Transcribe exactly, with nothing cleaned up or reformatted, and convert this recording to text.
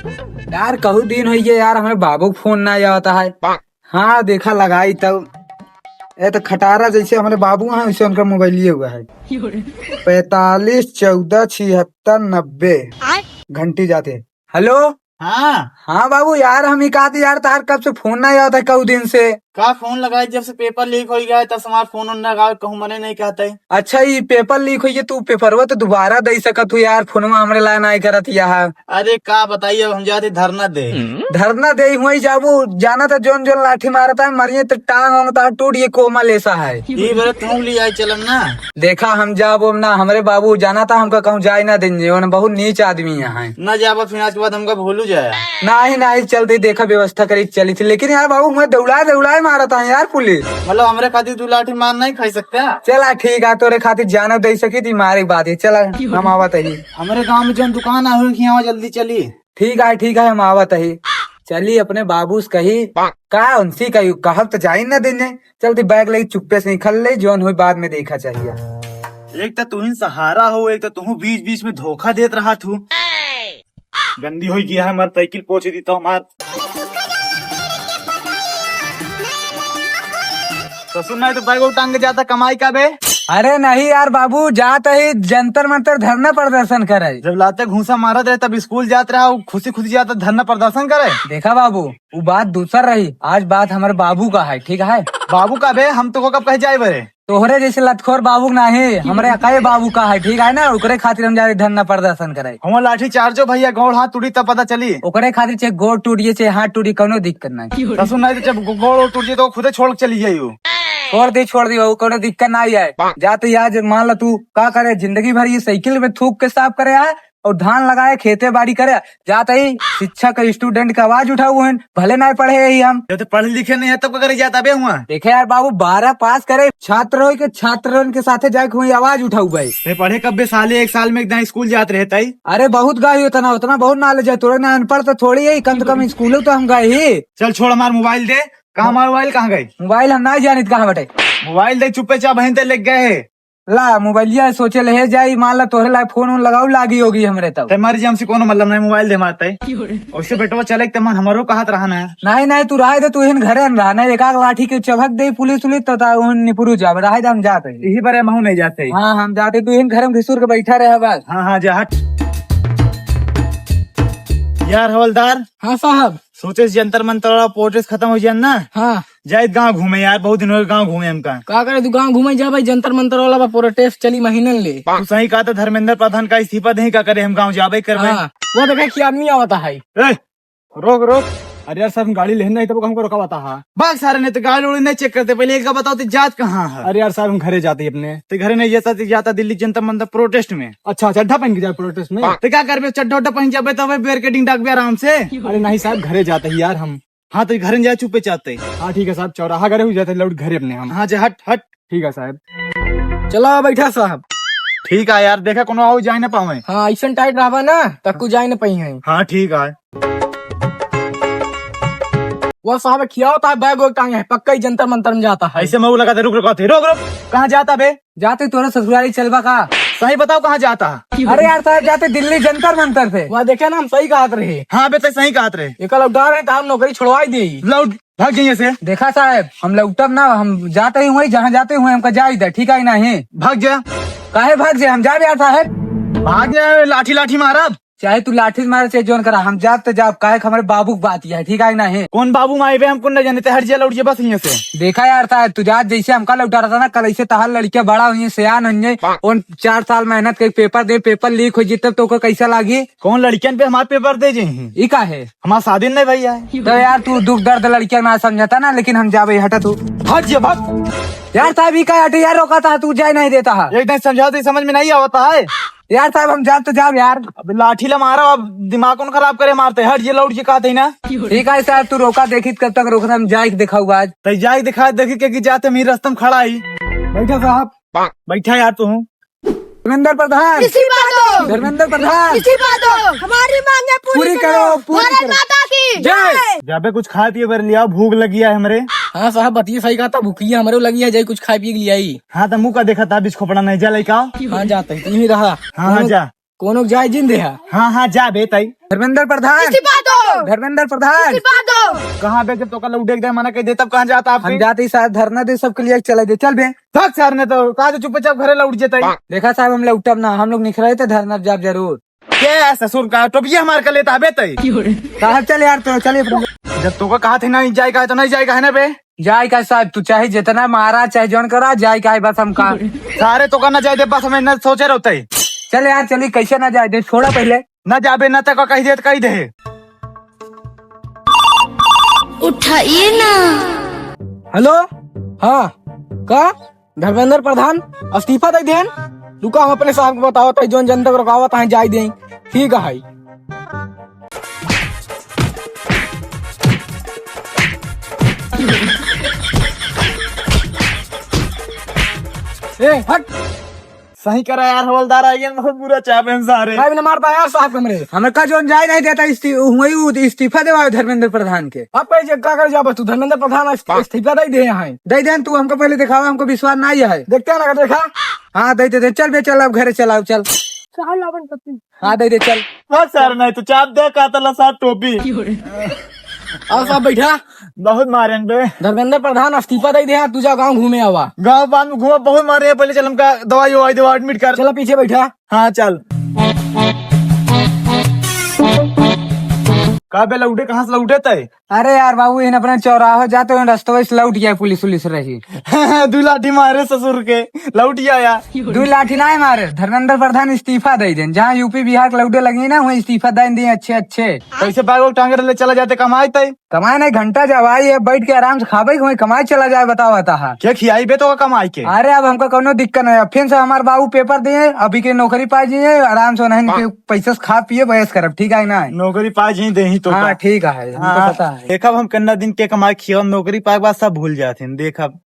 यार, कहू दिन होइ गया यार, हमरे बाबू क फोन नाहीं आवत है। हाँ, देखा लगाई तब। ए तो खटारा जैसे हमरे बाबू हैं, वैसे उनका मोबाइल हुआ है। पैंतालीस चौदह छिहत्तर नब्बे। आय। घंटी जाते। हेलो। हाँ। हाँ बाबू, यार हम ही कहत ही यार, तार कब से फोन नाहीं आवत है, कहू दिन से। का फोन लगाई, जब से पेपर लीक होइ गया है, तब से हमार फोन उन लगावे, कहूँ मने नाहीं कहत है। अच्छा, ई पेपर लीक होइ गया, तू पेपरवा तो दोबारा दे सकत हो यार, फोनवा हमरे लाए नाहीं करत यार। अरे का बताई, अब हम जाते धरना दे। धरना दे हुई जाबू, जाना था जौन जौन लाठी मारत है, मरिए तो टांग वांग तो टूट ये कोमल ऐसा है। ई बरे तू ले आई चलन ना। देखा हम जाबो ना, हमरे बाबू जाना था हमका कहूँ जाए ना देंगे, उन्हें बहुत नीच आदमी यहाँ है। ना जाबा फिर आज के बाद हमका भूलू जाया। नाहीं, नाहीं, चलते देखा व्यवस्था करी चली थी, लेकिन यार बाबू मैं दौड़ाए दौड़ाए मारत है यार पुलिस। मतलब हमरे खातिर दू लाठी मार नाहीं खाई सकता? चला ठीक है, तोरे खातिर जानो दे सकी थी, मारे के बाद ही चला हम आवत ही। हमरे गाँव में जौन दुकान है, हुई यहाँ जल्दी चली। ठीक है, ठीक है, हम आवत ही। चली अपने बाबू से कही, का उनसे कही, कहब तो जाइन ना देने। चलती बैग ले चुप्पे से निकल ले, जौन होई बाद में देखा चाहिए। एक तो तुहिन सहारा हो, एक तो तुहू बीच बीच में धोखा देत रहा थू। गंदी होई गया है, हमार साइकिल पोंछ दी तो हमार। ससुर नाहीं तो बैग टांग के जाता कमाई का बे। अरे नहीं यार बाबू, जात ही जंतर मंतर धरना प्रदर्शन करे। जब लाते घूसा मारत रहे तब स्कूल जात रहा, खुशी खुशी जाता धरना प्रदर्शन करे। देखा बाबू, उ बात दूसर रही, आज बात हमरे बाबू का है, ठीक है? बाबू का बे, हम तो को कब कहे जाए बरे? तोहरे जैसे लतखोर बाबू का नाहीं, हमरे अकाए बाबू का है, ठीक है ना? ओकरे खातिर हम जा रहे धरना प्रदर्शन करे। हम लाठी चार्जो भैया, गोड़ हाथ टूटी तब पता चली। ओकरे खातिर चाहे गोड़ टूटिए, चाहे हाथ टूटिए, कौनो दिक्कत नाहीं। ससुर नाहीं तो जब गो-, गोड़ टूटिए तो खुदे छोड़ के चली जाइयो। छोड़ दी, छोड़ दी बाबू, कौनो दिक्कत नाहीं है। जाते ही आज मान ला तू का करे, जिंदगी भर ये साइकिल में थूक के साफ करे है, और धान लगाए, खेते बाड़ी करे, जात ही शिक्षक, स्टूडेंट के आवाज उठाऊ हन, भले नाहीं पढ़े ही हम। जब तो पढ़े लिखे नाहीं है, तब का करे जाता बे हुआ? देखे यार बाबू, बारह पास करे छात्र होई के छात्रन के साथे जाके हुई आवाज उठाऊ भाई। ते पढ़े कब बे साले, एक साल में एक दिन स्कूल जात रहता ही। अरे बहुत गए ही उतना, उतना बहुत नॉलेज है तोरे ना, अनपढ़ तो थोड़ी है, कम से कम स्कूलों तो हम गए ही। चल छोड़ हमार मोबाइल दे, कहाँ हमार मोबाइल कहाँ गए? मोबाइल हम नाहीं जानित कहाँ बटे। मोबाइल दे चुप्पे चाप बहन ते लेके गए है। ला, मोबाइलिया सोचे ले, हे जाई, मान ला तोहरे लाए फोन वोन लगाऊ लागी होगी हमरे तब। ते मर जी, हमसे कोनो मतलब नाहीं, मोबाइल दे मारता है। ओसे बेटवा चले के ते मन हमरो कहत रहा ना। नाहीं, नाहीं, तू रहे दे, तू हिन घरे न रहा ना, एक आग लाठी के चभक दे पुलिस उलिस तो ता उहन निपुरु जाब, रहे दे, हम जाते हैं। यही बारे महू नाहीं जाते। हाँ, हम जाते, तू हिन घरे में घिसुर के बैठा रहे बस। हाँ, हाँ, जा हट। यार हवलदार। हाँ साहब। सोचे जंतर मंतर वाला प्रोटेस्ट खतम होइ जाए ना। हाँ। जाइत गाँव घूमे यार, बहुत दिन होइ गाँव घूमे हमका। का करे तू गाँव घूमे जा भाई, जंतर मंतर वाला बा, प्रोटेस्ट चली महीनन ले। तू सही कहत है, धर्मेंद्र प्रधान का इस्तीफा देही, का करे हम गाँव जाबे करबे। हाँ, वो देखे कि आदमी आवत है। ए, रोक, रोक। अरे यार साहब, हम गाड़ी लेहन नाहीं तब हमको रोकावत हा। भाग सारे, नाहीं तो गाड़ी उड़ी नाहीं चेक करते, पहले इनका बताओ तो जात कहाँ है? अरे यार साहब, हम घरे जाते ही अपने। तो घरे नाहीं जाता तो जाता दिल्ली जंतर मंतर प्रोटेस्ट में। अच्छा, चड्ढा पहन के जाए प्रोटेस्ट में? तो का करबे, चड्ढा उड्ढा पहन जाबे तब बेर के डिंग डाकबे आराम से। अरे नाहीं साहब, घरे जाते ही यार हम। हाँ, तो घरे जा चुप्पे चाप ते। हाँ, ठीक है साहब, चौराहा करे हुई जाते, लौट घरे अपने हम। हाँ, जा हट, हट। ठीक है साहब। चला बैठा साहब। ठीक है यार, देखा कोनो आउ जाए ना पावे। हाँ, ऐसन टाइट रहबा ना, तक्कू जाए ना पाई है। हाँ, ठीक है। वो साहब खियाओ ता बैग वैग टांगे है, पक्का ही जंतर मंतर में जाता है। ऐसे मऊ लगा था, रुक, रुक, रुक, रुक, रुक। कहाँ जाता बे? जाते तोरे ससुरारी चलबा का? सही बताओ, कहाँ जाता? अरे यार साहब, जाते दिल्ली जंतर मंतर से। वहाँ देखे ना, हम सही कहत रहे। हाँ बे, ते सही कहत रहे। एक लौटा रहे तो हम नौकरी छोड़वाई दे। लौट, भाग जाइए से। देखा साहब, हम लौटब ना, हम जाते ही हुए, जहाँ जाते हुए हमका जाए दे, ठीक है कि नाहीं? भाग जा। काहे भाग जाए, हम जाबे यार साहब। भाग जा, लाठी लाठी मारब। चाहे तू लाठी मारे, चाहे जौन करा, हम जाब तो जाब, काहे कि हमरे बाबू की बात यह है, ठीक है कि नाहीं? कौन बाबू माई बे, हम कौन न जाने, ते हट जा, लौट जा बस यहाँ से। देखा यार साहब, तू जात जैसे हमका लौटा रहा था ना, कल ऐसे तहार लड़किया बड़ा हुई, सयान हुई, उन चार साल मेहनत के पेपर दे, पेपर लीक हो जितब तो ओकर कैसा लागी? कौन लड़कियन पे हमार पेपर दे जे हैं? ई का है? हमार शादी नहीं भैया है। तो यार तू दुख दर्द लड़किया ना समझता ना, लेकिन हम जाबे, हटा तू। हट जा, भाग। यार साहब, ई का हटे यार, रोका था, तू जाए नहीं देता है। एक दिन समझा तो समझ में नहीं आवता है। यार साहब, हम जाब तो जाब यार। अब लाठी ला मारा, अब दिमाग कौन खराब करे मारते, हट जे लौट जे कहते ही ना। ठीक है साहब, तू रोका, देखित कब तक रोकत, हम जाए के दिखाऊ आज। तो जाए दिखा, देखी के कि जाते मेरे रास्ते में खड़ा ही। बैठा साहब। बैठा यार तू। धर्मेंद्र प्रधान। इस्तीफा दो। धर्मेंद्र प्रधान। इस्तीफा दो। हमारी मांगे पूरी पूरी करो। करो, पूरी भारत करो। माता की जय। जय। जाबे कुछ खाए पिए बर लिया, भूख लगी है हमरे। हाँ साहब, बतिया सही कहा था, भूखिया हमरे लगी है, जाई कुछ खाए पिए के लिए आई। हाँ, तो मुँह का देखा था, बीच खोपड़ा नहीं जा लइका। हाँ, जाते हैं, तू ही रहा। हाँ, हाँ, जा। कोनो जाए जिन देहा। हाँ, हाँ, जा बे तई। धर्मेंद्र प्रधान। इस्तीफा दो। धर्मेंद्र प्रधान। इस्तीफा दो। कहाँ बे, जब तोका लौटे के दे, मना कह दे, तब कहाँ जाता आप हम बे? जाते ही साथ धरना दे, सबके लिए चले दे, चल बे। भाग सार ने तो, कहा तो चुपचाप घरे लौट जेतई। देखा साहब, हम लौटब ना, हम लोग निकले थे धरना जाब जरूर। के ससुर का टोपिया हमार कर लेता बे तई? साहब चल यार, तो चलिए। जब तोका कहा थे नहीं जाए का है तो नहीं जाए का है ना बे? जाए का साहब, तू चाहे जितना मारा, चाहे जौन करा, जाए का है बस हमका। सारे तोका ना जाए दे, बस हम इतना सोचे रहते। चल यार, चलिए, कैसे ना जाए दे, छोड़ा पहले। ना जाबे ना तोका कह दे तो कह दे। उठाइए ना। हेलो, हाँ, का? धर्मेंद्र प्रधान इस्तीफा दे देन। रुका, हम अपने साहब को बतावत है, जौन जनता को रुकावत है, जाए दें। ठीक है। ए, हट। सही करा यार, हवलदार आ गया, बहुत बुरा चापे हम सारे। काहे बिना मारता यार साहब कमरे? हमें का जौन जाए नहीं देता, इस्ती-, वही उ-, इस्तीफा देवा धर्मेंद्र प्रधान के। अब कहे जे का कर जाबे तू, धर्मेंद्र प्रधान इस-, इस्तीफा दे दे यहाँ। दे देन तू, हमको पहले दिखावा, हमको विश्वास नहीं है। देखते हैं ना, देखा। हाँ, दे दे, दे। चल बे, चल, अब घरे चलाओ, चल। चाय लावन पत्ती। हाँ, दे दे, चल। हाँ सर, नहीं तो चाप दे का तला साहब टोपी। आओ साहब, बैठा। बहुत मारेन बे। धर्मेंद्र प्रधान इस्तीफा दे दे, हाँ, तू जा गाँव घूमे आवा। गाँव बाद में घूमा, बहुत मारे हैं, पहले चल हमका दवाई ववाई देवा, एडमिट कर। चला पीछे बैठा। हाँ, चल। का बे लौटे, कहाँ से लौटे तय? अरे यार बाबू, इन अपने चौराहे जाते हुए रस्तवे से लौट गया, पुलिस उलिस रही। दू लाठी मारे ससुर के, लौट गया यार। दू लाठी ना मारे, धर्मेंद्र प्रधान इस्तीफा दे देन। जहाँ यूपी बिहार के लौटे लगी ना, वहीं इस्तीफा दे दें अच्छे अच्छे। कैसे बैग टांगे रहे चला जाते कमाए तय? कमाए नहीं, घंटा जब आई है, बैठ के आराम से खाबे, वहीं कमाए चला जाए, बताओ, बता। क्या खियाई बे तो कमाई के? अरे अब हमको कोनो दिक्कत नहीं है, फिर से हमारे बाबू पेपर दिए, अभी के नौकरी पा जाइए, आराम से नहीं के पैसे से खा पिए, बहस करब, ठीक है ना? नौकरी पा जाइए, दे ही तो हाँ, का। ठीक है, हमको हाँ, पता है। देखब हम कितना दिन के कमाई खियाब, नौकरी पाए के बाद सब भूल जाते हैं, देखब।